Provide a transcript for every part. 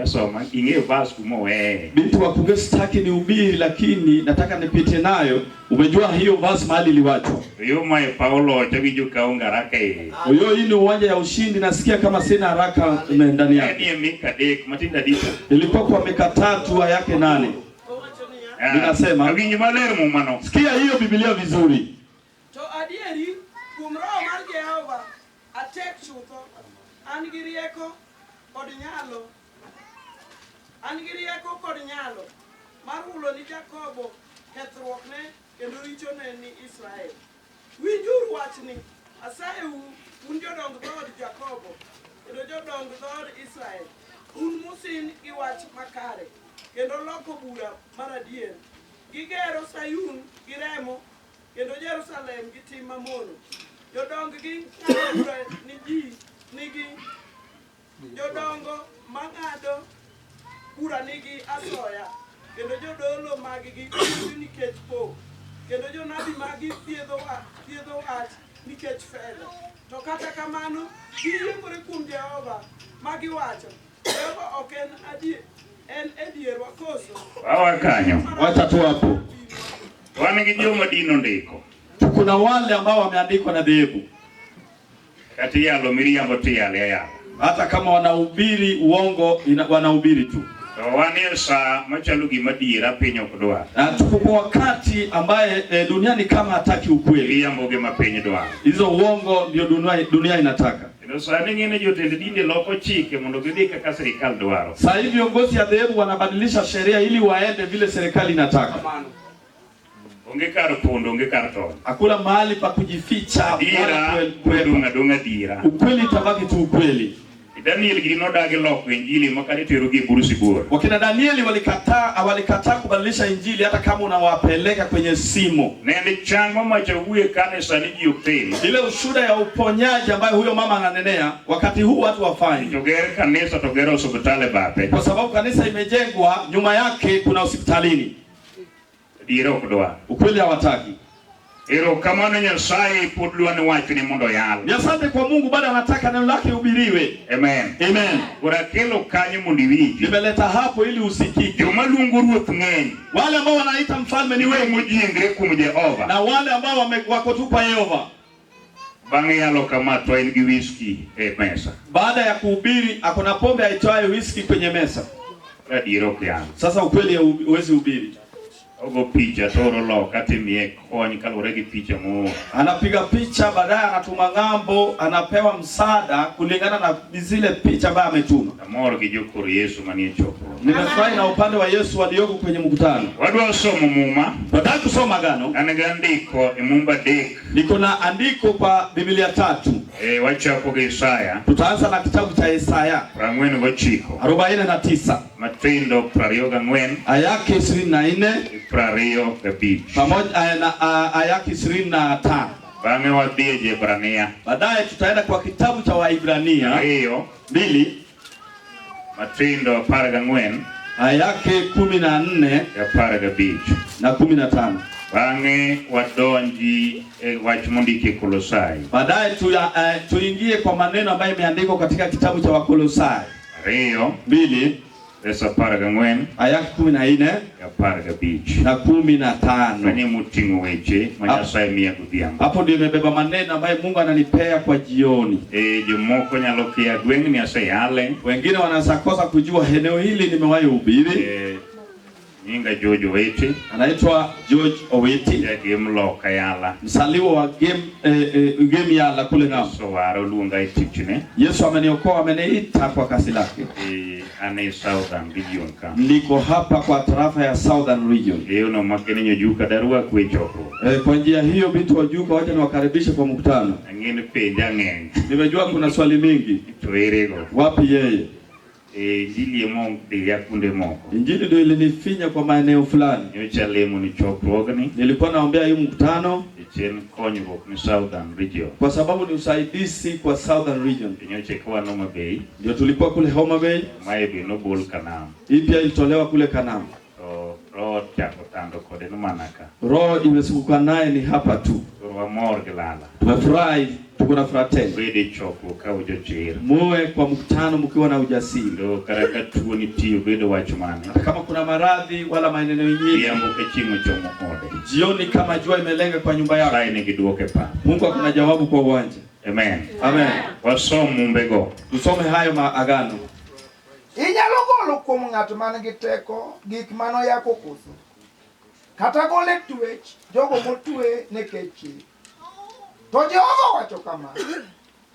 Soma ing'eyo bas kuma oweye. Binti wa Kuge, sitaki nihubiri, lakini nataka nipite nayo. Umejua hiyo verse mahali iliwachwa. Yo mae Paulo awinjo ka onge haraka e. Oyo, hii ni uwanja ya ushindi, nasikia kama sina haraka ndani yake. En e Mika 3 matindo adika. Ilikuwa kwa Mika 3 aya yake 8. Ninasema Awinjo maler mumano. Sikia hiyo Biblia vizuri. To adieri kuom Roho mar Jehova atek chutho, an gi rieko kod nyalo, an gi rieko kod nyalo mar hulo ni Jakobo kethruokne kendo richone ni Israel. Winjuru wachni, asayou un jodong dhood Jakobo kendo jodong dhood Israel, un musin gi wach makare kendo loko bura mar adier. Gigero Sayun gi remo kendo Jerusalem gi tim mamono. Jodong-gi ng'ado bura ni ji nigi jodongo mang'ado bura nigi asoya kendo jodolo maggi puonjo nikech pok kendo jonabi maggi thiedho wach nikech fedha. To kata kamano giyiengore kuom Jehova ma giwacho, Jehova ok en adier, en e dierwa koso? Wawa kanyo. Wacha tu hapo. Wan gi joma dino ndiko. Kuna wale ambao wameandikwa na dhehebu. Kata iyalo miriambo to iyale ayala. Hata kama wanahubiri uongo wanahubiri tu. To wan e saa machalo gima adiera piny ok dwar. Na tuko kwa wakati ambaye duniani kama hataki ukweli. Miriambo gima piny dwaro. Hizo uongo ndio dunia inataka. Kendo sani ng'eny jotend dinde loko chike mondo gidhi kaka sirikal dwaro. Sasa hivi viongozi ya dhehebu wanabadilisha sheria ili waende vile serikali inataka. Onge kar pondo, onge kar tony. Hakuna mahali pa kujificha wala Adiera kuepa. odong' adong'a adiera. Ukweli itabaki tu ukweli. Daniel gini nodagi loko injili ma kata iterogi e bur sibuor. Wakina Danieli walikataa kubadilisha injili hata kama unawapeleka kwenye simo. Ne en chang mamacha wuoye kanisa ni ji ok tim. Ile ushuhuda ya uponyaji ambayo huyo mama ananenea wakati huu watu wafanye. To ger kanisa to ger osiptal e bathe. Kwa sababu kanisa imejengwa nyuma yake kuna hospitalini. Adiera ok dwar. Ukweli hawataki. Erokamano Nyasaye pod dwa ni wachni mondo oyal. Ni asante kwa Mungu bado anataka neno lake hubiriwe. Amen. Amen. Koro akelo kanyo mondo iwinji. Nimeleta hapo ili usikike. Joma luongo ruoth ng'eny. Wale ambao wanaita mfalme ni wengi. Mojiengre kuom Jehova. Na wale ambao wako tu kwa Yehova. Bang' yalo kama to en gi whisky e mesa. Baada ya kuhubiri akona pombe aitwayo whisky kwenye mesa. Adiera ok yal. Sasa ukweli huwezi hubiri. Ogo picha to oro loka timiye kony kaluwore gi picha mooro. Anapiga picha baadaye anatuma ng'ambo, anapewa msaada kulingana na zile picha ambayo ametuma. Amor gi jokor Yesu manie chokruok. Nimefurahi na upande wa Yesu walioko kwenye mkutano. Wadwa somo muma. Nataka kusoma agano. An gi andiko e Mumba 3. Niko na andiko kwa Biblia 3. Wachako gi Isaya. Tutaanza na kitabu cha Isaya. 49. 49. Matindo 24. Aya yake 24. 25. Pamoja na aya yake 25. Bang'e wadhi e Jebrania. Baadaye tutaenda kwa kitabu cha Waibrania. 2. 2. Matindo 14. Aya yake 14. 15. Na 15. Bang'e wadonji e wach mondiki e Kolosai. Baadaye tuingie kwa maneno ambayo imeandikwa katika kitabu cha Wakolosai. 2. 2. Verse 14. Aya yake 14. 15. Na 15. Mane moting'o weche ma Nyasaye miya godhiambo. Hapo ndio imebeba maneno ambayo Mungu ananipea kwa jioni. Jomoko nyalo kia gweng'ni aseyale. Wengine wanaweza kosa kujua eneo hili nimewahi hubiri. Nyinga George Owiti. Anaitwa George Owiti. Ja Gem loka Yala. Msaliwa wa Gem Yala kule ng'ambo. Yesu owara oluonga e tichne. Yesu ameniokoa, ameniita kwa kasi lake. An e Southern Region ka. Niko hapa kwa tarafa ya Southern Region. Leo no makene nyojuka darua kwe chokruok. Kwa njia hiyo binti wa Juka, wacha niwakaribishe kwa mkutano. Ang'e penja ng'eny. Nimejua kuna swali mingi. To erego. Wapi yeye? Injili emo dhiya kuonde moko. Injili ndio ilinifinya kwa maeneo fulani. Nyocha lemo ni chokruogni. Nilikuwa naombea hii mkutano. Chien konyruok ni Southern Region. Kwa sababu ni usaidizi kwa Southern Region. Nyocha kwa Homa Bay. Ndio tulikuwa kule Homa Bay. Mae be nobol Kanam. Hii pia ilitolewa kule Kanam. To roho chako tando kode no manaka. Roho imezunguka naye ni hapa tu. Koro wamor gi lala. Tumefurahi Tuko na furaha tena. Ubed e chokruok ka ujochir. Muwe kwa mkutano mkiwa na ujasiri. Kendo kata ka tuo nitie obedo wach mane. Hata kama kuna maradhi wala maneno mengine, Odhiambo ka chieng' ochomo ode. jioni kama jua imelenga kwa nyumba yako, Nyasaye nigi duoko e pap. Mungu akona jawabu kwa uwanja. Amen. Amen. Wasom mumbego. Tusome hayo maagano. Inyalo golo kuom ng'at man gi teko gik manoyako koso? Kata golo e twech jogo motwe nikech chik? To Jehova owacho kama,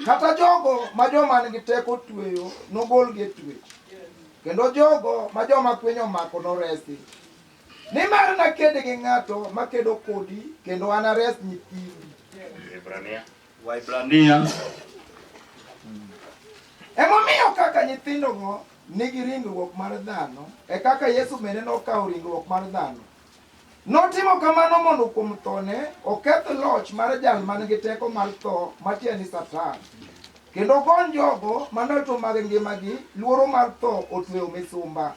kata jogo ma joma nigi teko tweyo nogolgi e twech, kendo jogo ma joma kwiny omako noresi. Nimar naked gi ng'ato makedo kodi, kendo anares nyithindi. Ibrania. Waibrania. Emomiyo kaka nyithindogo nigi ringruok mar dhano, e kaka Yesu bende nokawo ringruok mar dhano. Notimo kamano mondo kuom thone oketh loch mar jal man gi teko mar tho matiende ni Satan, kendo ogony jogo ma ndalo mag ngimagi luoro mar tho otweyo misumba.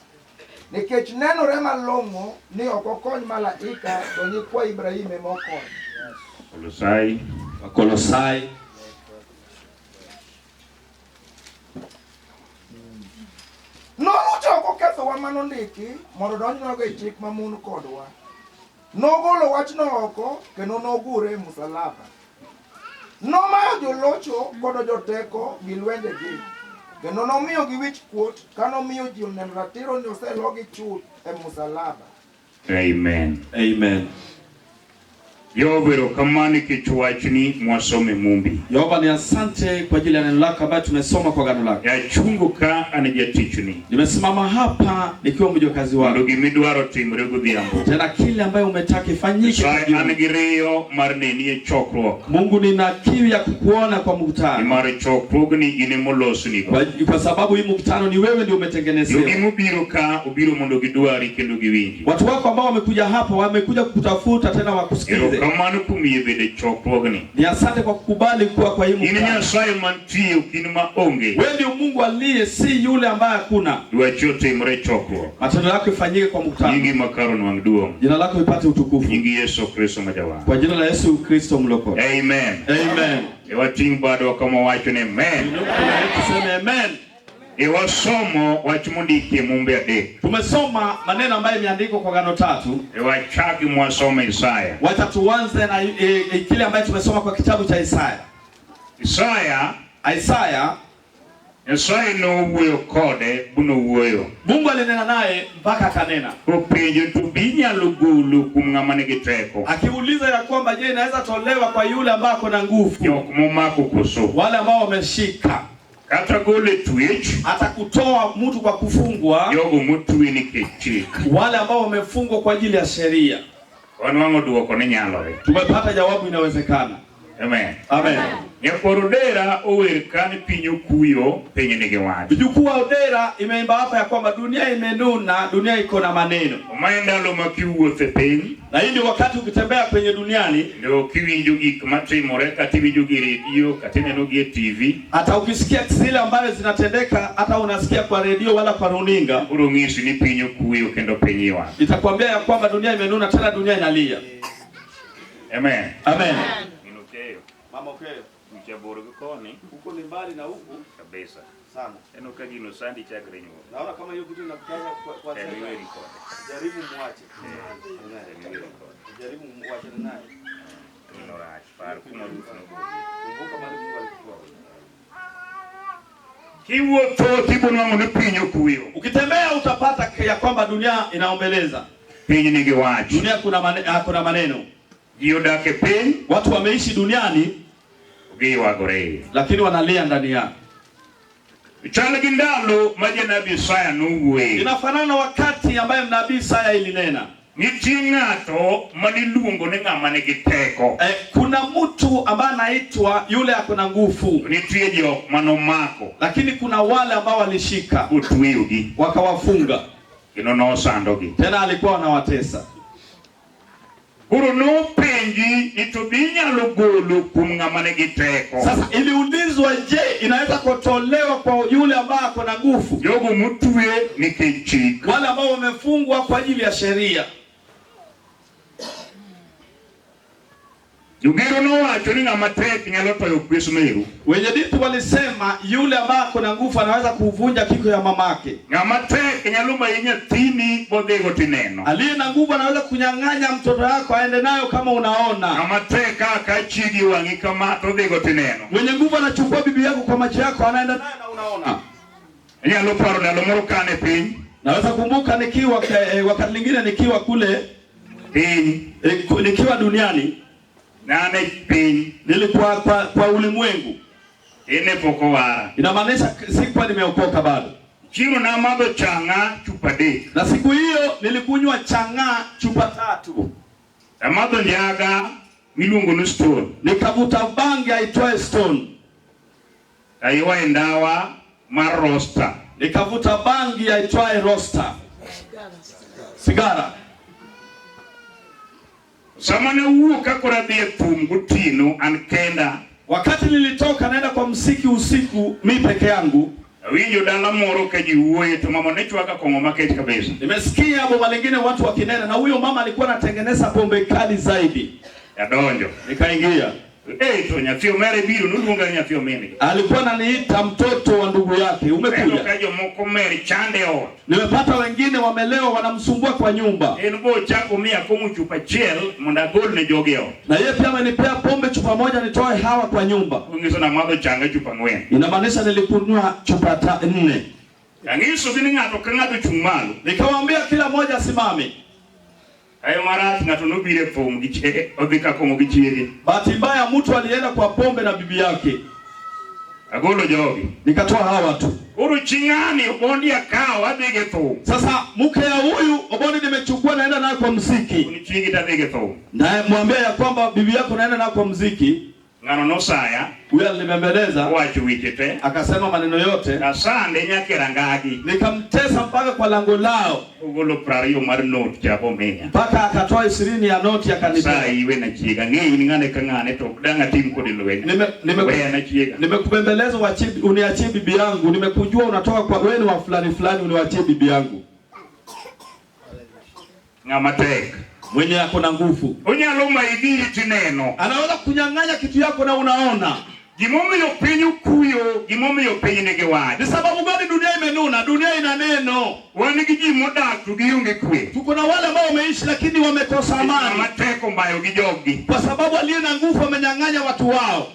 Nikech nenore malong'o ni ok okony malaika to nyikwa Ibrahim ema okonyo. Kolosai. Wakolosai. Norucho oko kethowa manondiki mondo odonjnwago e chik mamon kodwa. Nogolo wachno oko kendo nogure e musalaba. Nomayo jolocho kod joteko gi lwenjegi, kendo nomiyogi wich kuot ka nomiyo ji oneno ratiro ni oselogi chuth e musalaba. Amen. Amen. Jehova erokamano nikech wachni mwasome mumbi. Yehova ni asante kwa ajili ya neno lako ambayo tumesoma kwa agano lako. Achungo ka an jatichni. Nimesimama hapa nikiwa mjakazi Mondo wako. gimidwaro timre godhiambo. Tena kile ambayo umetaka ifanyike kwa Nyasaye an jioni. gi riyo mar neni e chokruok. Mungu, nina kiu ya kukuona kwa mkutano. Nimar chokruogni in emolosnigo. Kwa sababu hii mkutano ni wewe ndio Jogi umetengenezewa. mobiro ka obiro mondo gidwari kendo giwinji. Watu wako ambao wamekuja hapa wamekuja kukutafuta tena wakusikize. Erokamano kuom yie bedo e chokruogni. Ni asante kwa kukubali kuwa kwa hii In mkutano. Nyasaye mantie ok in ma onge. Wewe ndio Mungu aliye, si yule ambaye hakuna. Dwachi otimre e chokruok. Matendo yako ifanyike kwa mkutano. Nyingi makaro nwang' duong'. Jina lako ipate utukufu. Nying Yesu Kristo ma jawar. Kwa jina la Yesu Kristo mlokozi. Amen. Amen. E wating' badwa kama wacho ni amen. Tuseme amen. E wasomo wach mondiki e Mumbe adek. Tumesoma maneno ambayo imeandikwa kwa gano tatu. E wachaki mwasomo Isaya. Wacha tuanze na kile ambayo tumesoma kwa kitabu cha Isaya. Isaya, Isaya, Nyasaye nowuoyo kode bunowuoyo. Mungu alinena naye mpaka akanena, Kopenjo to be inyalo golo kuom ng'ama nigi teko. akiuliza ya kwamba je, inaweza tolewa kwa yule ambaye ako na nguvu, Jok momako koso. wale ambao wameshika, Kata golo e twech, hata kutoa mtu kwa kufungwa, jogo motwe nikech chik. wale ambao wamefungwa kwa ajili ya sheria. Wanwang'o duoko ni nyalore. Tumepata jawabu, inawezekana. Amen. Amen. Nyakwar Odera ower ka ni piny okuyo, piny nigi wach. Mjukuu wa Odera imeimba hapa ya kwamba dunia imenuna, dunia iko na maneno, Mae ndalo ma kiwuotho e piny, na hii ndio wakati ukitembea kwenye duniani, kendo kiwinjo gik matimore kata iwinjo gi redio kata ineno gi e TV, hata ukisikia zile ambayo zinatendeka, hata unasikia kwa redio wala kwa runinga, biro ng'isi ni piny okuyo kendo piny ywak. itakwambia ya kwamba dunia imenuna, tena dunia inalia. Amen. Amen. Gino keyo. Mama Okeyo, Kucha bor gi koni huko ni mbali na huku kabisa. sana. Eno ka gino sandi chakre nyuol. Naona kama hiyo kitu inakutaza kwa Tem iweri kode. Jaribu muache. Tem iweri kode. Jaribu muache naye. Gino rach. Par kuma Ruth nogole. Kumbuka mahali Mungu alikutoa. Kiwuotho tibonwang'o ni piny okuyo. Ukitembea utapata ya kwamba dunia inaombeleza. Piny nigi wach. Dunia kuna maneno. Ji odak e piny, Watu wameishi duniani giywagore iye. lakini wanalia ndani yao. Chal gi ndalo ma janabi Isaya nowuoye. Inafanana na wakati ambaye nabii Isaya ilinena. Nitie ng'ato maniluongo ni ng'ama nigi teko. Kuna mtu ambaye anaitwa yule ako na nguvu, Nitie jok manomako lakini kuna wale ambao walishika otweyogi wakawafunga, kendo nosandogi. tena alikuwa anawatesa. Koro nopenji ni to be inyalo golo kuom ng'ama nigi teko. Sasa iliulizwa, je, inaweza kutolewa kwa yule ambaye ako na nguvu, Jogo motwe nikech chik. wale ambao wamefungwa kwa ajili ya sheria? Jogero nowacho ni ng'ama tek nyalo toyo kwes meru. Wenye dini walisema yule ambaye ako na nguvu anaweza kuvunja kiko ya mamake. Ng'ama tek nyalo mayi nyathini bodhigo tineno. Aliye na nguvu anaweza kunyang'anya mtoto yako aende nayo kama unaona. Ng'ama tek kaka chiegi wang'i kama to odhigo tineno. Mwenye nguvu anachukua bibi yako kwa macho yako anaenda nayo na unaona. Inyalo paro ndalo moro kane piny. Naweza kumbuka nikiwa wakati lingine nikiwa kule Piny. nikiwa duniani Nane piny. nilikuwa kwa ulimwengu. Ine pok owara. Inamaanisha sikuwa nimeokoka bado. Chieng' namadho chang'a chupa adek. Na siku hiyo nilikunywa chang'aa chupa tatu. Amadho njaga miluongo ni Stone. Nikavuta bangi aitwaye Stone. Aywaye ndawa mar Rosta. Nikavuta bangi aitwaye Rosta. Sigara. Sama ne awuok ka koro adhi e thum gotieno an kenda, Wakati nilitoka naenda kwa msiki usiku mi peke yangu, awinjo dala moro ka ji wuoye to mama ne chwaka kong'o makech kabisa. nimesikia boma lingine watu wakinena, na huyo mama alikuwa anatengeneza pombe kali zaidi. Adonjo. Nikaingia, Eh, to nyathi omere biro noluonga ni nyathi omin. alikuwa ananiita mtoto wa ndugu yake, Neno umekuja. ka jomoko mer chande e ot. Nimepata wengine wamelewa, wanamsumbua kwa nyumba, En bo ochako miya kong'o chupa achiel mondo agol ne jogi e ot. na yeye pia amenipea pombe chupa moja nitoe hawa kwa nyumba. Onyiso namadho changa chupa ang'wen. Inamaanisha nilikunywa chupa 4. Ang'isogi ni ng'ato ka ng'ato chung' malo. Nikawaambia kila mmoja asimame. Ayo marach ng'ato nobiro e thum gi chiege, odhi ka kong'o gi chiege. Bahati mbaya mtu alienda kwa pombe na bibi yake, Agolo jogi. nikatoa hawa tu. Koro chi ng'ani obondi akawo adhi gi thum. Sasa mke ya huyu Obondi nimechukua naenda naye kwa mziki, Ni chiegi tadhi gi thum. naye mwambia ya kwamba bibi yako naenda naye kwa mziki. Ng'ano nosaya, Huyu alinibembeleza owacho weche te. akasema maneno yote, Asande nyaka e rangagi. nikamtesa mpaka kwa lango lao, Ogolo 20 mar not cha bomiya. mpaka akatoa 20 ya noti akanipea. Sa iwe na chiega, ng'eyi ni ng'ane ka ng'ane to ok dang' atim kode lweny. Weya na chiega. Nimekubembeleza uniachie bibi yangu, nimekujua unatoka kwa wewe ni wa fulani fulani, uniachie bibi yangu. Ng'ama tek. Mwenye ako na nguvu Onyalo mayi giri tineno. anaweza kunyang'anya kitu yako na unaona. Gimomiyo piny okuyo, gimomiyo piny nigi wach. Ni sababu gani dunia imenuna? Dunia ina neno. Wan gi ji modak to gionge kwe. Tuko na wale ambao wameishi lakini wamekosa amani, Ng'ama tek ombayo gi joggi. kwa sababu aliye na nguvu amenyang'anya watu wao.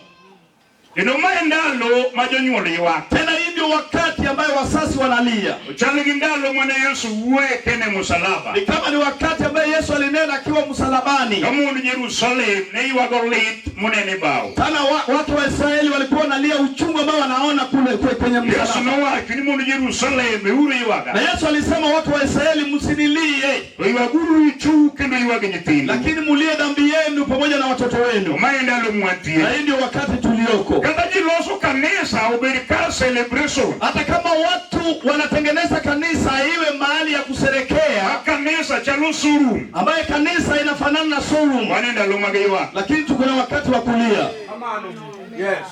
Kendo ma e ndalo ma jonyuol ywak. Tena hii ndio wakati ambayo wasasi wanalia. Ochal gi ndalo mane Yesu wuoye kene musalaba. Ni kama ni wakati ambaye Yesu alinena akiwa msalabani. Ka mond Jerusalem ne ywago lit monene bao. Tena watu wa Israeli walikuwa wanalia uchungu ambao wanaona kule kwenye Yesu msalaba. nowacho ni mond Jerusalem uru ywaga. Na Yesu alisema watu wa Israeli msinilie, To ywaguru ichu kendo ywag nyithindu. lakini mulie dhambi yenu pamoja na watoto To wenu. ma e ndalo mwantie. Na hii ndio wakati tulioko. Kata ji loso kanisa obed kar celebration. Hata kama watu wanatengeneza kanisa iwe mahali ya kusherekea, Ma kanisa chalo surum. ambaye kanisa inafanana na showroom, Wan e ndalo mag ywak. lakini tuko na wakati wa kulia. Yes.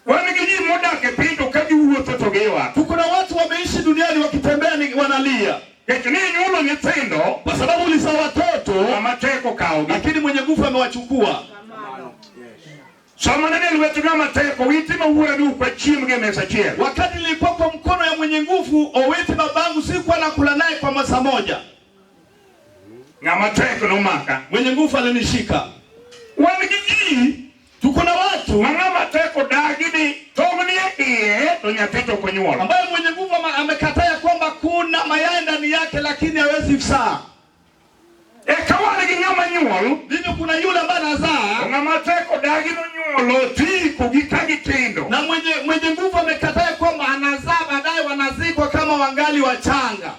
Wan gi ji modak e piny to ka giwuotho to giywak. Tuko na watu wameishi duniani wakitembea ni wanalia, Nikech ni inyuolo nyithindo kwa sababu ulizaa watoto, ng'ama tek okawogi. lakini mwenye nguvu amewachukua. Sama nene lwet ng'ama tek owiti ma wuora duk wachiem gi e mesa achiel. Wakati nilikuwa kwa mkono ya mwenye nguvu, Owiti babangu, sikuwa nakula naye kwa masa moja. Ng'ama tek nomaka. Mwenye nguvu alinishika. Wan gi ji Tuko na watu ma ng'ama tek odagi ni tong' ni e iye to nyathi to ok onyuolo. ambaye mwenye nguvu amekataa ya kwamba kuna mayai ndani yake, lakini hawezi kuzaa. Eka wan gi ng'ama nyuol, Ndivyo kuna yule ambaye anazaa to ng'ama tek odagi nonyuolo tiko gi ka gitindo. na mwenye nguvu amekataa ya kwamba anazaa, baadaye wanazikwa kama wangali wachanga.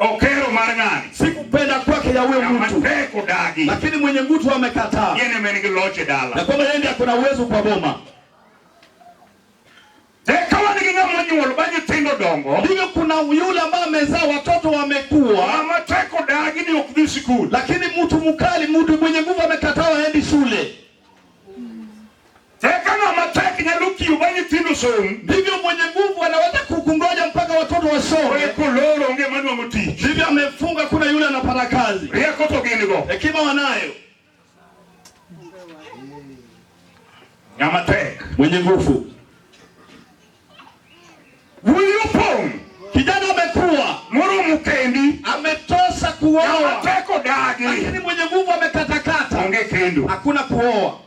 Okero mar ng'ani. Sikupenda kwake ya huyo Ng'ama mtu, tek odagi. lakini mwenye nguvu amekataa Yeye ne en gi loch e dala. na kwamba yeye ndiye akona uwezo kwa boma. Eka wan gi ng'ama onyuol ba nyithindo dongo. Ndivyo kuna yule ambaye amezaa watoto wamekuwa, Ng'ama tek odagi ni ok dhi sikul. lakini mtu mkali, mtu mwenye nguvu amekataa waendi shule. Eka ng'ama tek nyalo kiyo ba nyithindo som. Ndivyo mwenye nguvu anaweza kukungoja mpaka watoto wasome. Eko loro onge manwang'o tich. Ndivyo amefunga Gin go. Hekima wanayo. Ng'ama tek. Mwenye nguvu. Wuoyi opong'. Kijana amekuwa Moromo kendi. ametosa Ng'ama kuoa, tek odagi. lakini mwenye nguvu amekatakata, Onge kendo. hakuna kuoa.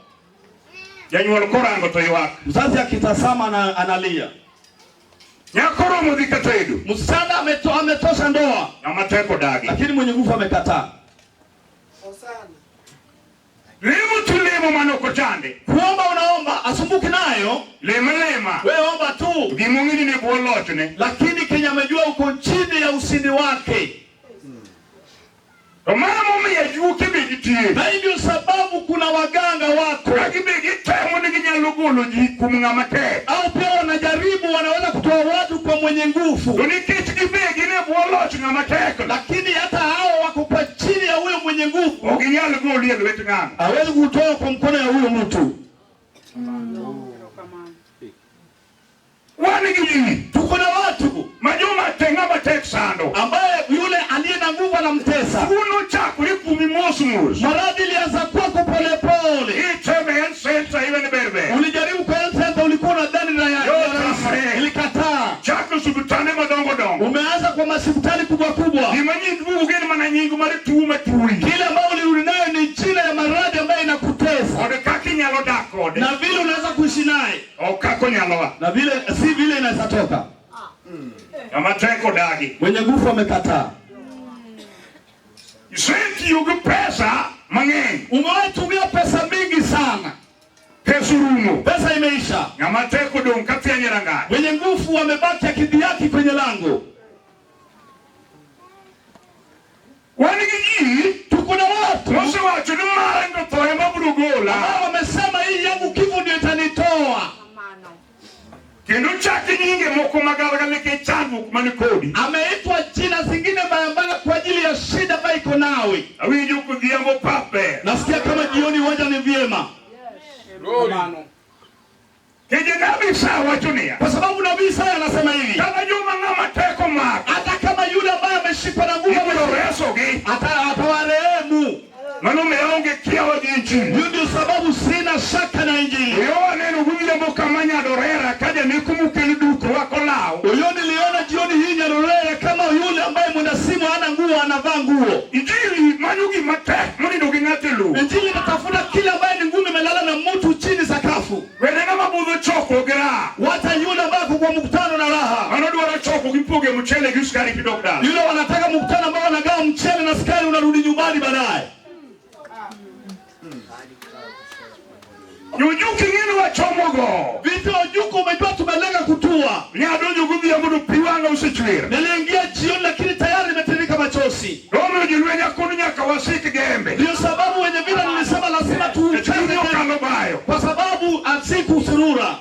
Janyuol korango to ywak. Mzazi akitazama na analia. Nyako oromo dhi katedo. Msichana ametosha ndoa, Ng'ama tek odagi. lakini mwenye nguvu amekataa. Hosana. Lemo tilemo mane ok ochande. Kuomba unaomba, asumbuki nayo, Lem alema. wewe omba tu, Gimong'e ni ne bwo lochne. lakini kenye amejua uko chini ya ushindi wake. To mano momiyo ajuoke be nitie. Na hii ndio sababu kuna waganga wako Ka gibe gitemo ni ginyalo golo ji kuom ng'ama tek. au pia wanajaribu, wanaweza kutoa watu kwa mwenye nguvu, To nikech gibe gin e bwo loch ng'ama tek, lakini hata hao wako kwa chini ya huyo mwenye nguvu, ok ginyal goli e lwet ng'ano. hawezi kutoa kwa mkono ya huyo mtu. Wan gi ji Tuko na watu ma joma te ng'ama tek sando. ambaye yule aliye na nguvu anamtesa. Tuo nochakore kuomi mos mos. Maradhi ilianza kwako polepole, Iteme health center iwe ni ber ber. ulijaribu kwa health center, ulikuwa unadhani na ya Yote rahisi, ilikataa. Chako osiptande madongo dongo. Umeanza kwa masipitali kubwa kubwa, Gima nying duogo gin mana nying mar tuo matuoyi. kile ambayo ulirudi nayo ni jina ya maradhi ambayo inakutesa Kod kaka inyalo dak kode. na vile unaweza kuishi naye Ok kaka onyalo a. na vile si vile inaweza toka. Ng'ama tek odagi. Mwenye nguvu amekataa. Isetiyo gi pesa mang'eny. Umewahi tumia pesa mingi sana, Pesa orumo. pesa imeisha. Ng'ama tek odong' ka thieny e rangach. Mwenye nguvu amebaki akidhihaki kwenye lango. Wan gi ji Tuko na watu mosewacho ni mara to tho ema biro gola. ambao wamesema hii yangu kifo ndio itanitoa. Kendo chak nyinge moko magalagala nikech chandruok mani kodi. Ameitwa jina zingine mbaya mbaya kwa ajili ya shida ambayo iko nawe. Awinjo kodhiambo pap ber. Nasikia kama jioni uwanja ni vyema, Nikech janabi Isaya wacho niya. kwa sababu nabii Isaya anasema hivi, Kata joma ng'ama tek omako hata kama yule ambaye ameshikwa na nguvu ibiro resogi. atawarehemu. Mano omiyo aonge kiawa gi injili. Hiyo ndio sababu sina shaka na injili. Oyo aneno godhiambo kama nyadorera ka janeko mokel duk rwako law. Huyo niliona jioni hii Nyarurere kama yule ambaye mwenda simu hana nguo anavaa nguo. Injili manyo gima tek monindo gi ng'ato e lowo. Injili inatafuta kile ambaye ni ngumu imelala na mtu chini sakafu. Wene ng'ama budho choko gi raha. Wacha yule ambaye ako kwa mkutano na raha. Mano dwaro choko gi poge mchele gi sukari kidok dala. Yule wanataka mkutano ambao wanagawa mchele na sukari, unarudi nyumbani baadaye. Jojuki ng'e ni wachomogo. Vipi wajuku, umejua tumelenga kutua. Ne adonjo godhiambo to pi wang'a osechwer. Niliingia jioni, lakini tayari nimetiririka machozi. Omiyo jolweny akono nyaka wasik gembe. Ndio sababu wenye vita nilisema lazima E chuny tuucheze, okalo bayo. kwa sababu asiku surura.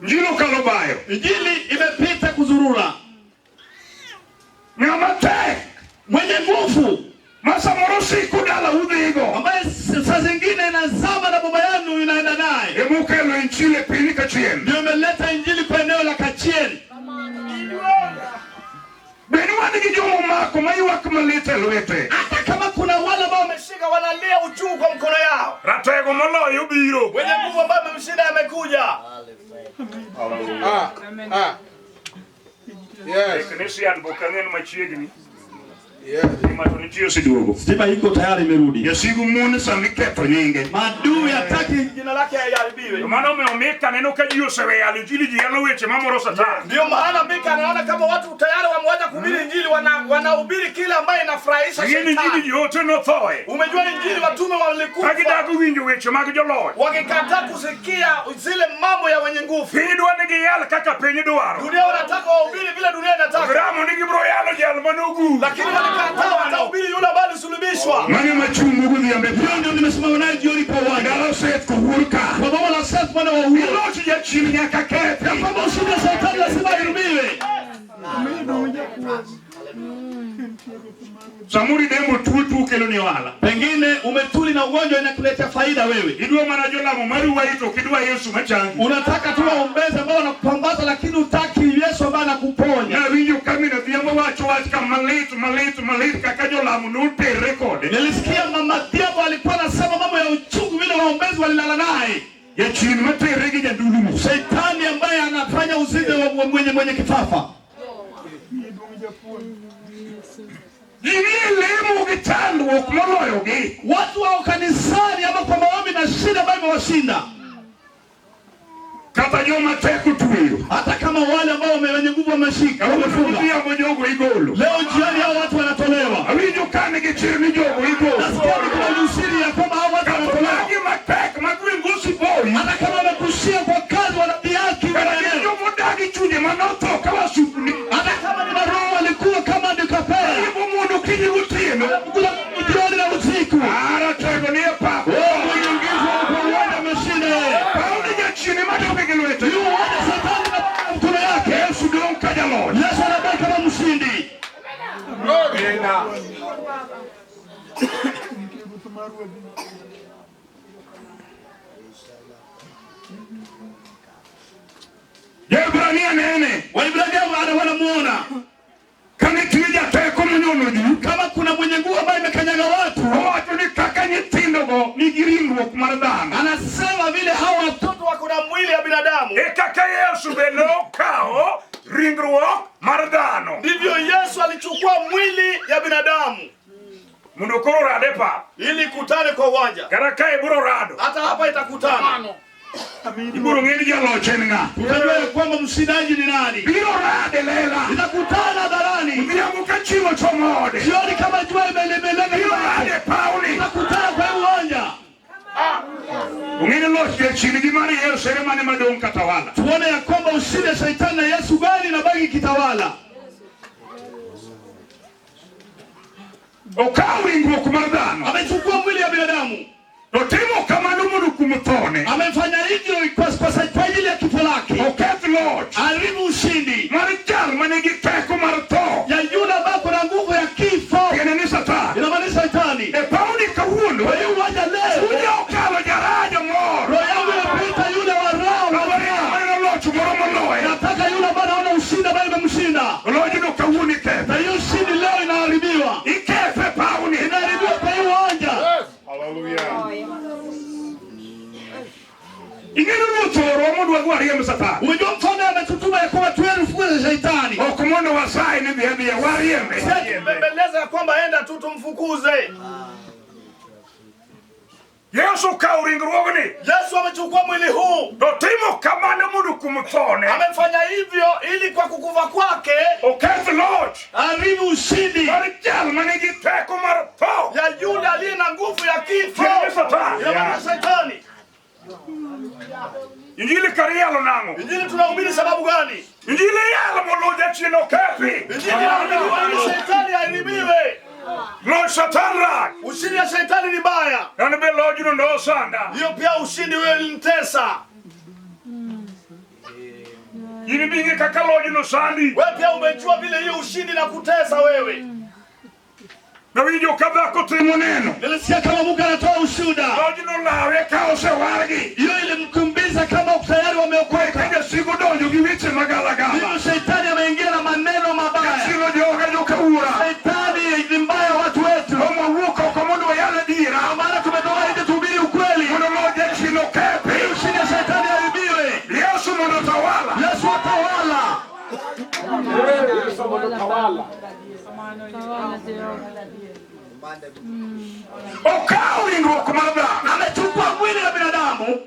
Injili okalo bayo. Injili imepita kuzurura. Ng'ama tek Mwenye nguvu ma samoro siko dala udhigo. ambaye saa zingine inazama na baba yenu inaenda naye, Emokelo injili e piny kachien. ndio imeleta injili kwa eneo la Kachien. Bed wan gi jomomako maywak malit e lwete. Hata kama kuna wale ambao Wameshika wanalia uchungu kwa mkono yao. Ratego moloyo obiro. Mwenye nguvu ambaye amemshinda amekuja. Yes. Kanisa bok ang'en machiegni. Yes. Stima to nitie oseduogo. Stima iko tayari imerudi. Jasigu mon sama iketho nyinge. Maadui hataki Jina lake haiaribiwe. To mano omiyo Mika neno ka ji oseweyo injili ji yalo weche mamoro Satan. Ndio maana Mika anaona kama watu tayari wamewacha kuhubiri injili, wanahubiri kile ambaye inafurahisha Ing'e ni injili shetani. joote nothoe. Umejua injili watume Ka walikufa gidago winjo weche mag joloch. wakikataa kusikia zile mambo ya wenye nguvu. Piny dwa ni giyal kaka piny dwaro. Dunia wanataka wahubiri vile dunia inataka, Ramo ni gibiro yalo jal manogur. lakini walikataa, watahubiri yule ambaye alisulubishwa. Mano ema chung' godhiambo e Hiyo ndio nimesimama naye jioni kwa uwanja. Dala Seth kowuor ka. Kwa boma la Seth mwana wa Uhuru. Iloch jachien nyaka kethi. Ya kwamba ushindi wa shetani lazima irudiwe. Samoro idembo tuo tuo keloni ohala. Pengine umetuli na ugonjwa inakuletea faida. faida wewe. Idwa mana jolamo maruwayi to ok idwa Yesu machangi. Unataka tu waombezi ambao wanakupambaza, lakini hutaki Yesu ambaye anakuponya. Nawinjo ka min Odhiambo wacho wach ka malit malit malit kaka jolamo noterre kode. Nilisikia mama Odhiambo alikuwa anasema mambo ya uchungu, vile waombezi walilala naye. Jachien materre gi jandulumo. Shetani ambaye anafanya uzinzi wa mwenye kifafa. Ji nie lemo gi chandruok moloyogi. Watu wao kanisani ama kwa maombi na shida ambayo imewashinda. Kata joma tek otweyo. Hata kama wale ambao wenye nguvu wameshika, wamefunga. Odhiambo jogo igolo. Leo jioni hao watu wanatolewa. Awinjo ka nigi chir ni jogo igolo. Nasikia niko na usiri ya kwamba hao watu Kata wanatolewa. magi matek ma gweng' osiboi. Hata kama wamekushia kwa kazi wanadhihaki Kata gin maeneo. jomodagi chunje manotho ka wasupni. Hata kama ni maroho walikuwa kama ni kapera. Riembo mondo okinyi gotieno. Kula jioni na usiku. Aratego nie pap. Wewe mwenye kwa uwanja ameshinda yeye. Paw ni jachien ema dok gi lwete. Yu uwanja shetani na mkono yake. Yesu dong' ka jaloch. Yesu anabaki kama mshindi. Jo-Hibrania nene. Waibrania wanamuona Kane nitie jateko monyono ji. kama kuna mwenye nguvu ambaye imekanyaga watu. Owacho ni kaka nyithindogo nigi ringruok mar dhano. Anasema vile hawa watoto Wako na mwili ya binadamu. E kaka Yesu be nokawo ringruok mar dhano. Ndivyo Yesu alichukua mwili ya binadamu Mondo koro orad e pap. ili kutane kwa uwanja. Kata kae biro rado. Hata hapa itakutana. Ibiro ng'e ni jaloch en ng'a. tutajua ya kwamba mshindaji ni nani. Biro rade lela. Itakutana hadharani Odhiambo ka chieng' ochomo ode. jioni kama jua imelemelega Biro nyuma yake. rade pawni. Itakutana kwa hii uwanja. Ong'e ni loch jachien gi mar Yesu ere mane madong' katawala. Tuone ya kwamba ushindi wa shetani na Yesu gani inabaki kitawala. Okawo ringruok mar dhano. Amechukua mwili ya binadamu, Totimo kamano mondo kuom thone. amefanya hivyo kwa ajili ya kifo lake, Oketh loch haribu ushindi mar jal manigi teko mar tho. ya yule ambaye kuna nguvu ya kifo, Tiende ni Satan. inamaanisha shetani. E pawni kawuono. Kwa hiyo uwanja leo, Chunya okalo jaraja moro. roho yangu imepita yule wa roho wa Awaria maneno loch moro moloye. Nataka yule ambaye anaona ushindi ambaye imemshinda, Lojno kawuono iketho. na hiyo ushindi leo inaharibiwa, Ikethe pawni. inaharibiwa kwa hii uwanja. Ing'eyo ruoth oorowa mondo wadhi wariemb Satan. Umejua mfalme ametutuma ya kwamba tuende tufukuze shetani. Ok mondo wasaye ni dhi adhiya wariembe. Bembeleza ya kwamba enda tu tumfukuze. Yesu okawo ringruogni. Yesu amechukua mwili huu, Totimo kamano mondo kuom thone. amefanya hivyo ili kwa kukufa kwake Oketh loch Haribu ushindi mar jal manigi teko mar tho. ya yule aliye na nguvu ya kifo, Tiende ni Satan. inamaanisha shetani. Injili kar yalo nang'o? Injili tunahubiri sababu gani? Injili yalo mondo jachien okethi. Injili inahubiriwa ili shetani aharibiwe. Loch Satan rach. Ushindi ya shetani ni mbaya, An be lojno nosanda. hiyo pia ushindi huyo ilinitesa. In bing'e kaka lojno sandi. Wewe pia umejua vile hiyo ushindi na kutesa wewe. Nawinjo ka dhako timo neno. Nilisikia kama Mungu anatoa ushuhuda. Lojno lawe ka osewargi. Hiyo ilimkimbiza kama tayari wameokoka. Ka jasigu donjo gi weche magalagala. Hivyo shetani ameingia na maneno mabaya. Jachien ojoga jokaura. Shetani ni mbaya watu wetu. Omo wuok oko mondo wayal adiera. Kwa maana tumetoka nje tuhubiri ukweli. Mondo loch jachien okethi. Ushindi wa shetani haribiwe. Yesu mondo otawala. Yesu atawala. Okawo ringruok mar dhano. Amechukua mwili wa binadamu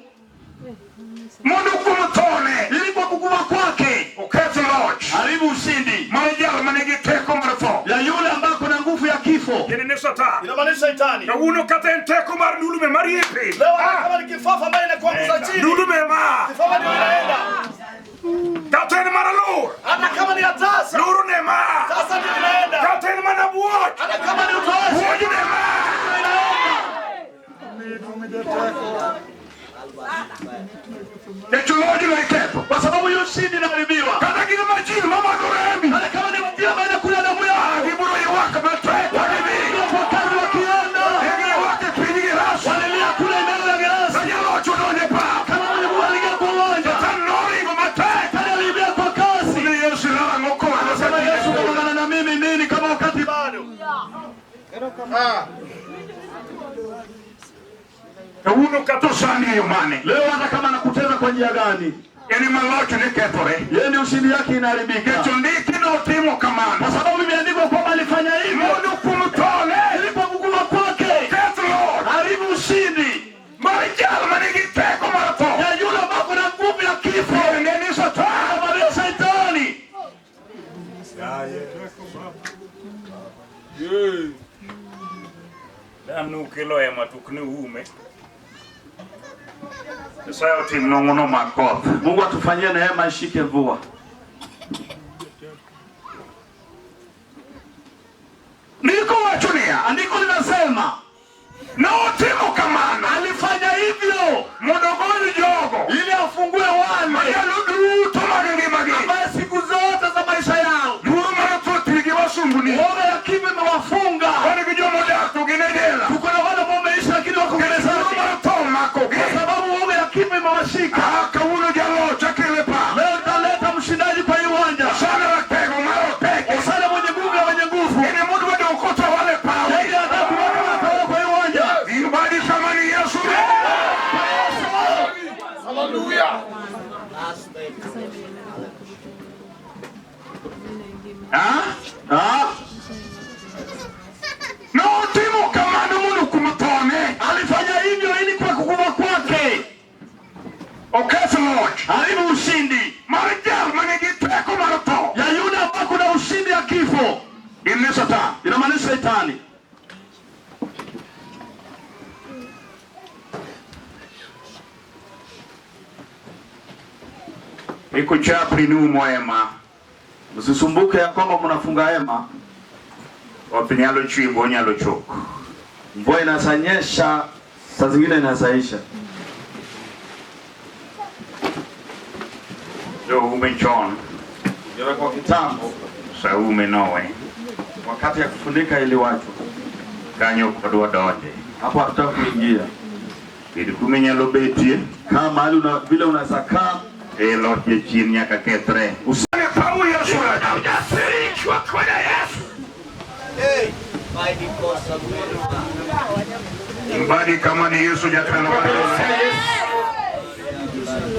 Mondo kuom thone. ili kwa kukufa kwake Oketh loch haribu ushindi mar jal manigi teko mar tho. ya yule ambaye kuna nguvu ya kifo. Tiende ni Satan. Inamaanisha shetani. Kawuono kata en teko mar ndulume mar piny. Leo hata kama ni kifafa ambaye inakuanguza chini, Ndulume ma. kifafa ndio inaenda. Kata en mar lur. Hata kama ni hatasa, Lur ne ma. sasa ndio inaenda. Kata en mana buoch. Hata kama ni utoaji, Buoj ne ma. Nikech lojno iketho. Kwa sababu hiyo ushindi inaharibiwa. Kata gin majin mamako rembi. Hata kama ni majira ambayo inakula damu yao. Gibiro ywak matek ka gidhi. Kwa kazi wakienda Giywak e piny gi rasa. walilia kule mbele Kawuono kata osandi e yo mane? Leo hata kama anakuteza kwa njia gani, En ema lochne kethore. yeye ndio ushindi yake inaharibika, Nikech ondiki notimo kamano. kwa sababu imeandikwa kwamba alifanya hivyo Mondo kuom thone ilipokukua kwake, oketh loch haribu ushindi mar jal manigi teko mar tho. ya yule ambaye kuna nguvu ya kifo, Tiende ni Satan. ambaye Shetani. Dhano ukelo hema to ok ne uume. Nyasaye otimnwa ng'wono mar koth. Mungu atufanyie neema ishike mvua. Ndiko wacho niya, Andiko linasema notimo kamano alifanya hivyo mondo ogony jogo ili afungue wale manyalo duto mag ngimagi. ambaye siku zote za maisha yao Luoro mar tho otwegi wasumbni. uoga ya kifo imewafunga. Wan gi jomodak to gin e jela. Tuko na wale ambao wameishi lakini wako Luoro gerezani mar tho omakogi. kwa sababu uoga ya kifo imewashika. Ah, kawuono jaloch akele pap. Leo nitaleta mshindaji kwa hii uwanja, Osana ratego mar oteke. Osana mwenye nguvu ya wenye nguvu. En emodwa dong' kotho wale pawe. Yeye anataka kuweka matawala kwa hii uwanja. Ibadi kama ni Yesu. Ah? Ah, Notimo kamano mondo kuom thone alifanya hivyo ili kwa kukua kwake oketh loch haribu ushindi mar jal manigi teko mar tho. ya yule ambaye kuna ushindi ya kifo, Gin ni Satan. inamaanisha Shetani. Iko chapri ni umo hema. Msisumbuke ya kwamba mnafunga hema, Koth nyalo chwe, onyalo chok. mvua inasanyesha, saa zingine inasaisha. Jo ume chon, Ingewekwa kitambo, sa ume nowe. wakati ya kufunika iliwachwa Kanyo ok wadwa donje. hapo, hatutaka kuingia. Bed kuma inyalo betie, Kama mahali una, vile unaweza kaa e loch jachien nyaka kethre. Paw Yesu Ujasiri ikiwa kwenye Yesu. Mbadi kama ni Yesu jatelo mar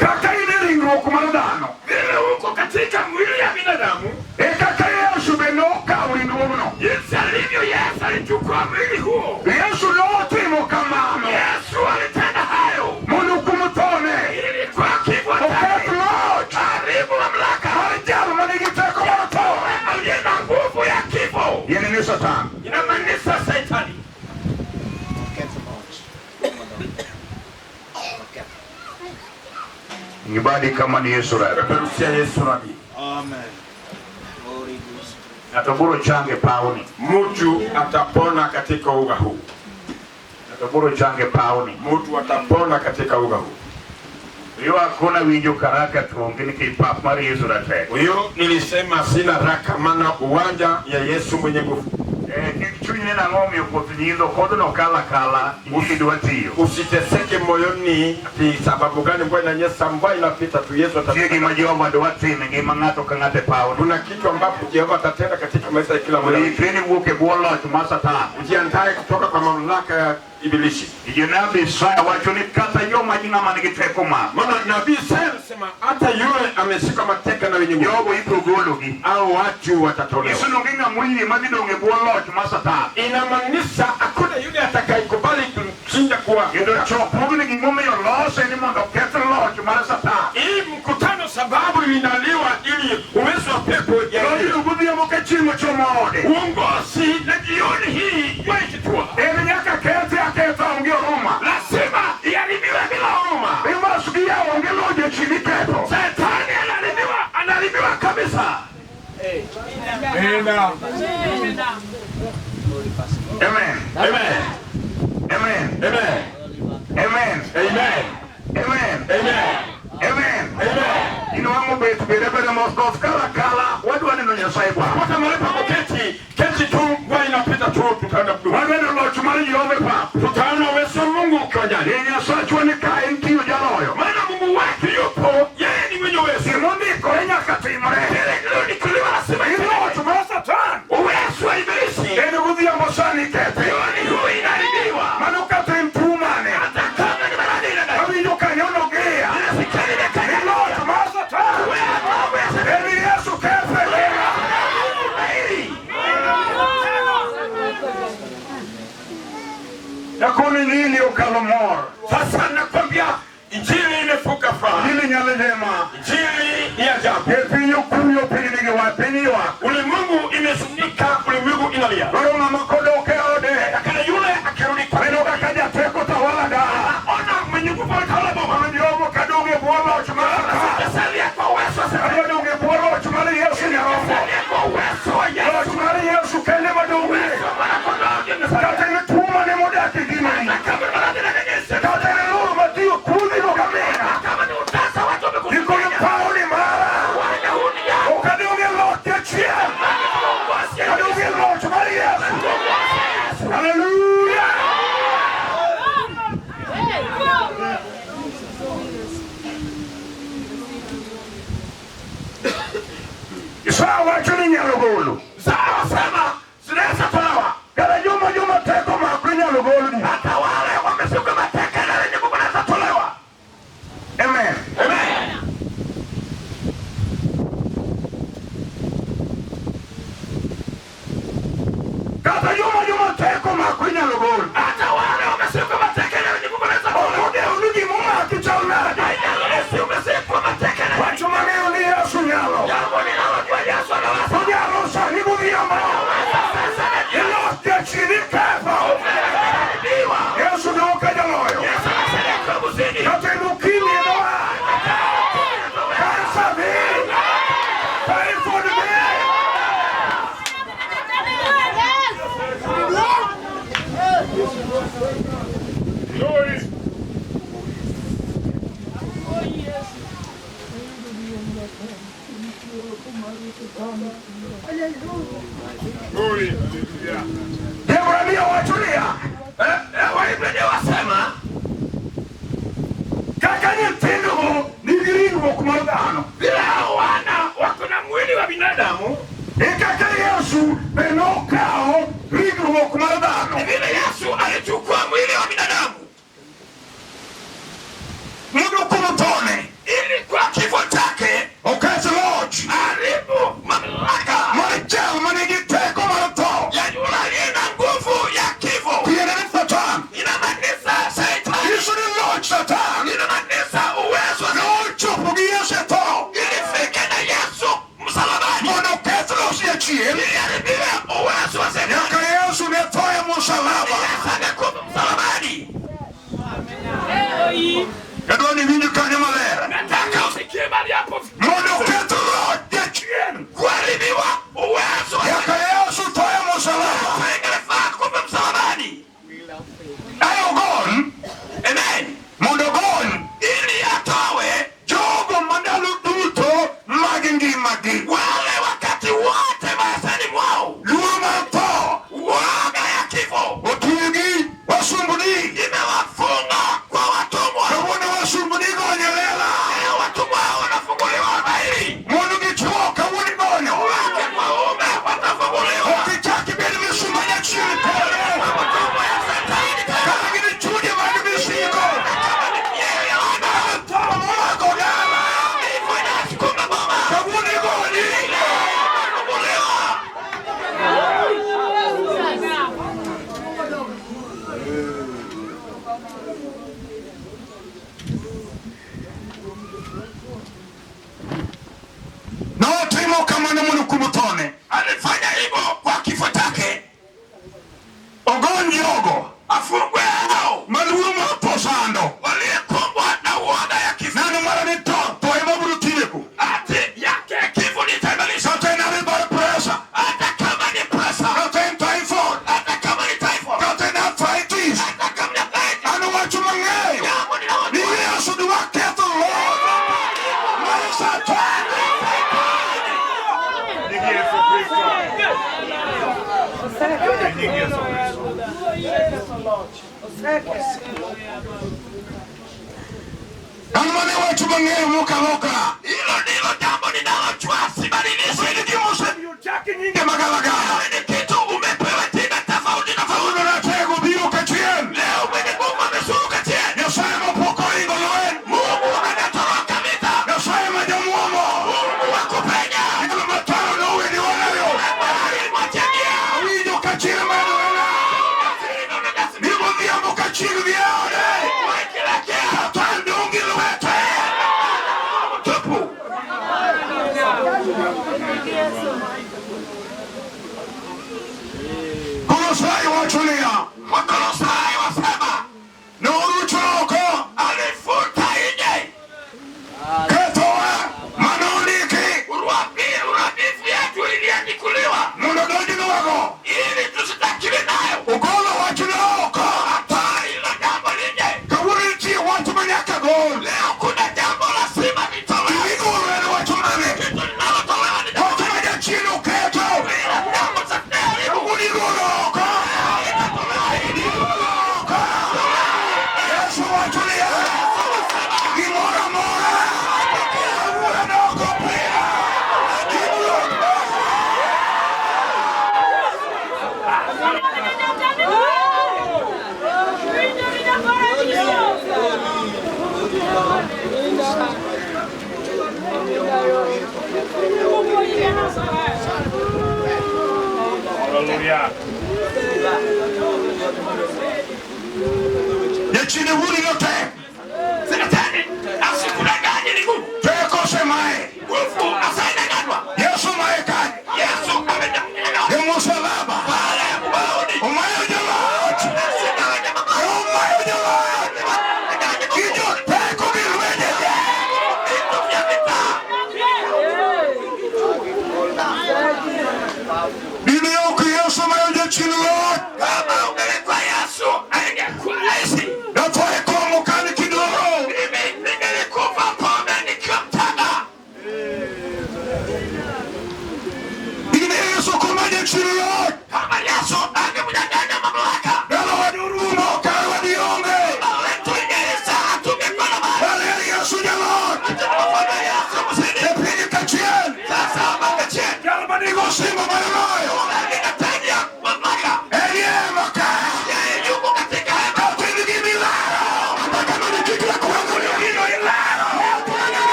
Kaka in e ringruok mar dhano, Vile uko katika mwili ya binadamu, e kaka Yesu be nokawo ringruogno. jinsi alivyo Yesu alichukua mwili huo. Yesu notimo kamano Yesu alitenda hayo mondo kuom thone ili kwa kifo oketh chake loch haribu mamlaka mar jal manigi teko mar tho. aliye na nguvu ya kifo. Tiende ni Satan. Inamaanisha Shetani. Ibadi kama ni Yesu rabi. Peperushia Yesu rabi. Ng'ato biro change pawni. Mtu atapona katika uga huu, Ng'ato biro change pawni. mtu atapona katika uga huu. Ywak kona winjo karaka to onge nikech pap mar Yesu ratego. Huyo nilisema sina raka, maana uwanja ya Yesu mwenye nguvu. Eh, kik chunyne nang'o omiyo koth nyidho kodhno kalo akala injili dwa tiyo. Usiteseke moyoni ati sababu gani mvua inanyesha, mvua inapita tu, Yesu Nitie atatenda. gima Jehova dwa timo e ngima ng'ato ka ng'ato e pawni. Kuna kitu ambapo Jehova atatenda katika maisha ya kila mmoja. Ikri ni wuok e bwo loch mar Satan. Ujiandae kutoka kwa mamlaka ya ibilisi. Jonabi Isaya wacho ni kata joma ng'ama nigi teko mar. Maana nabii Isaya alisema hata yule ameshika mateka na wenye nguvu, Jogo ibiro gologi. au watu watatolewa. Nyiso ni onge ng'ama oyie madhi dong' e bwo loch mar Satan. Inamaanisha hakuna yule atakayekubali kumshinda kuwa Kendo chokruogni gimomiyo lose ni mondo oketh loch mar Satan. hii mkutano, sababu inaliwa ili uwezo wa pepo ya Lojno godhiambo ka chieng' ochomo ode. uongozi na jioni hii jua ikitua, En nyaka kethe aketha onge huruma. lazima iharibiwe bila huruma. Imas gi yawo onge loch jachien iketho. Shetani anaharibiwa, anaharibiwa kabisa. Amen. Amen. Amen. Amen. Amen. Amen. Amen. Amen. Amen. Amen. In wang'o bet bede bede mos koth kala kala wadwa neno Nyasaye kwa. Popote mahali pa kuketi, keti tu, mvua inapita tu, tutaenda kudumu. Wadwa neno loch mar Jehova e pap. Tutaona uwezo wa Mungu ukiwanjani. E Nyasachwa ni ka en tiyo jaloyo. Maana Mungu wetu yupo, yeye ni mwenye uwezo. Gimondikore nyaka timre. Kile kilichoandikwa lazima Gi itendeke. loch mar Satan. Uwezo wa ibilisi En godhiambo sani ikethe. Injili okalo mor. Sasa nakwambia injili imefuka furaha. Injili nyalo njema. Injili ni ajabu. E piny okuyo, piny nigi wach, piny ywak. Ulimwengu imezunika, ulimwengu inalia. Koro ng'ama kodok e ode. Lakini yule akirudi kwa Neno kaka jateko tawala dala. ona mwenye nguvu anatawala boma. Mano jogo kadong e bwo loch mar ka. Salia kwa uwezo wa serikali. Adwa dong e bwo loch mar Yesu nyarombo. Salia kwa uwezo wa Yesu. Loch mar Yesu kende maduong'ie. Mwana kondoo ndiye Mesiya. Kata en tuo mane modak e ngimani. Kama ni maradhi na nyenyesi. Kata en loro matiyo kudhi go gaming'a. Kama ni utasa watu Gikone wamekusudia. pawo ni mara. Wana huu ni yao. Ok adong e loch jachien. Adong e loch mar Yesu. Hallelujah. Isaya wacho ni nyalo golo. Sawa sema zinaweza tolewa. Kata joma joma teko mako inyalo golgi. Hata wale wameshikwa mateka na wenye nguvu wanaweza tolewa. Amen. Amen. Kata joma joma teko mako inyalo gol. Hata wale wameshikwa mateka na wenye nguvu wanaweza tolewa. Ok odew ni gimomaki chal nade. Haijalishi umeshikwa mateka na Wach mang'eyo ni Yesu nyalo. jambo ninalojua Yesu anaweza. Onyalo sani godhiambo. Ilos jachien iketho. Umeharibiwa. Yesu ne ok jaloyo. Yesu anasema kuzidi. Kata en ukimwi noa. Kansa dhi. Typhoid dhi. Glory. Glory. Hallelujah. Ibrania wacho niya. Waibrania wasema Kaka nyithindogo nigi ringruok mar dhano. vile hao wana wako na mwili wa binadamu, E kaka Yesu be nokawo ringruok mar dhano. ni vile Yesu alichukua mwili wa binadamu Mondo kuom thone ili kwa kifo chake oketh loch haribu mamlaka mar jal manigi teko mar tho. ya yule aliye na nguvu ya kifo. Tiende ni Satan. Inamaanisha Shetani, Nyiso ni loch Satan inamaanisha uwezo wa nochopo gi Yesu e tho ilifika na Yesu msalabani mondo oketh loch jachien. ili haribiwe uwezo wa Shetani. Nyaka Yesu ne tho e musalaba. Yesu angekufa msalabani. Adwa ni winj kanyo maler. Nataka usikie mahali hapo Mondo oketh loch jachien. kuharibiwa uwezo wa Nyaka Yesu tho e musalaba. Shetani kufa msalabani. Ae ogol Amen. mondo ogol Ili atowe jogo mandalo duto mag ngimagi. wale wakati wote maishani mwao Luoro mar tho woga ya kifo otwegi wasumbni. imewafunga kwa watumwa. Kawuono wasumbni gonyo lela. Leo watumwa hao wanafunguliwa dhahiri, Mondo gichwo kawuono igonyo. wake kwa waume watafunguliwa. Ok ichak ibed misumba jachien kendo. Watumwa ya Shetani tena. Kata gin chunje mag misigo. Kama ni mioyo ya wana Tho momako dala. kifo inasukuma boma. Kawuono igonyi. Leo wanafunguliwa. Notimo kamano mondo kuom thone. Alifanya hivyo kwa kifo chake, Ogony jogo afungwe hao ma luoro mar tho sando. waliokumbwa na uoga ya kifo. Nano mara ni tho, tho ema biro tieko. Ati yake kifo nitaibadilisha, Kata en high blood pressure. hata kama ni presa, Kata en typhoid. hata kama ni typhoid, Kata en arthritis. hata kama ni arthritis. An wacho mang'eyo. Jambo Ni ninalojua Yesu dwa ketho loch mar Satan. Nying Yesu Kristo. Nying Yesu Kristo. An mane wacho mang'eyo mokaloka. Hilo ndilo jambo ninalojua, sibadilishi. Bed gima osemiyo chaki nyinge magalagala. Wewe ni kitu umepewa jina tofauti tofauti. Kawuono ratego biro kachien. Leo mwenye nguvu ameshuka chini. Nyasaye mapok ohingo lweny. Mungu anatoroka vita. Nyasaye ma jamuomo. Mungu wa kupenya. Ndalo mataro noweni wang'ayo. Bahari ilimwachia njia. Awinjo ka chir medorena. Jasiri na unajasiri. Ni godhiambo ka chir niya Wakolosai wasema norucho oko alifuta nje kethowa manondiki uharibifu yetu iliandikuliwa mondo donjnwago ili tusitakiwe nayo ogolo wachno oko hatari la jambo lije kawuono nitie wach manyaka gol. Leo kuna